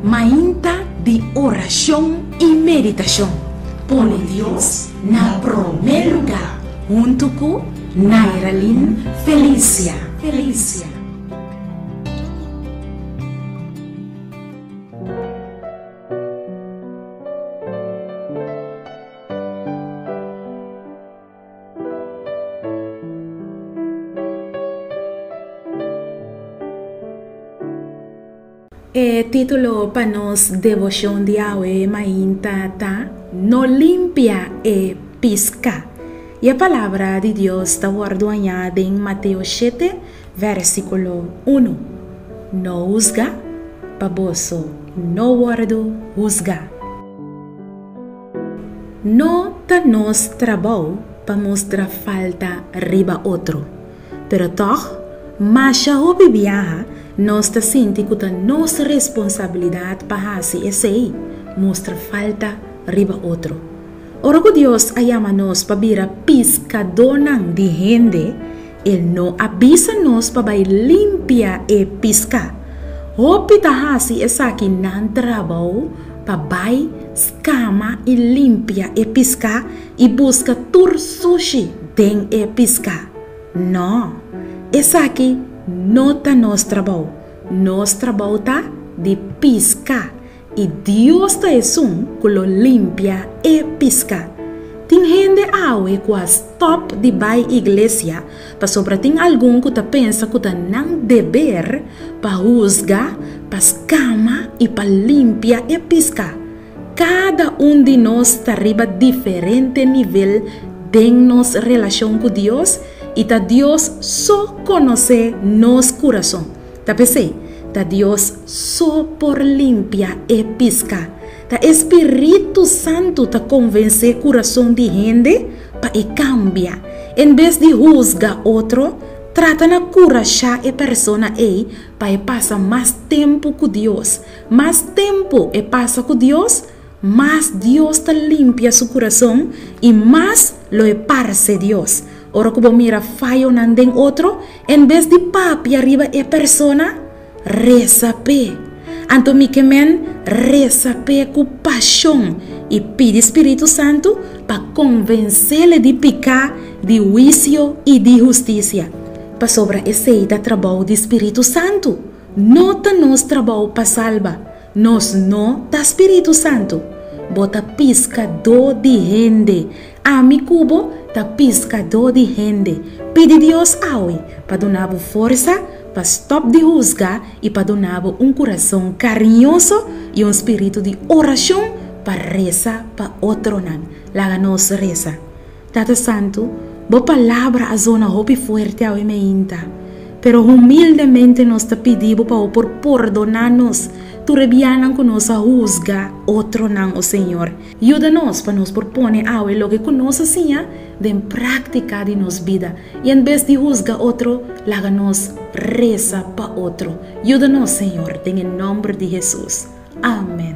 Mainta di orashon i meditashon. Pone Dios na promé lugá huntu ku Nairalyn Felicia. Felicia. E título pa nos devoshon di awe mainta ta No limpia e piská. I e palabra di Dios ta wòrdu hañá den Mateo shete, vèrsikulo unu, No husga, pa boso no wòrdu husgá. No ta nos trabou pa mustra falta riba otro. Pero tòg, masha hopi biaha nos ta sinti ku ta nos responsabilidat pa hasi esei, mustra falta riba otro. Ora ku Dios a yama nos pa bira piskadónan di hende, E no a bisa nos pa bai limpia e piská. Hopi ta hasi esaki nan trabou pa bai skama i limpia e piská i buska tur sushi den e piská. No, esaki no ta nos trabou. Nos trabou ta di piska I Dios ta esun ku lo limpia e piská. Tin hende awe ku a stòp di bai iglesia pasobra tin algun ku ta pensa ku ta nan deber pa husga, pa skama i pa limpia e piská. Kada un di nos ta riba diferente nivel den nos relashon ku Dios i ta Dios so konosé nos kurason. Ta p'esei, ta Dios so por limpia e piská. Ta e spiritu santu ta konvensé kurason di hende pa e kambia. En bes di husga otro, trata na kurashá e persona ei pa e pasa mas tempu ku Dios. Mas tempu e pasa ku Dios, mas Dios ta limpia su kurason i mas lo e parse Dios. Ora ku bo mira fayonan den otro, en bes di papia riba e persona, resa p'e. Anto mi ke men resa p'e ku pashon i pidi spiritu santu pa konvensele di piká, di huisio i di hustisia. Pasobra esei ta trabou di spiritu santu, no ta nos trabou pa salba. Nos no ta spiritu santu. Bo ta piskadó di hende. Ami ku bo ta piskadó di hende. Pidi Dios awe pa duna bo forsa pa stòp di husga i pa duna bo un kurason kariñoso i un spiritu di orashon pa resa pa otronan. Laga nos resa. Tata Santu, Bo palabra a zona hopi fuerte awe meinta, pero humildemente nos ta pidi Bo pa Bo por pordoná nos tur e bianan ku nos a husga otronan, o Señor. Yuda nos pa nos por pone awe loke ku nos a siña den práktika di nos bida, i en bes di husga otro, laga nos resa pa otro. Yuda nos, Señor, den e nòmber di Hesus. Amen.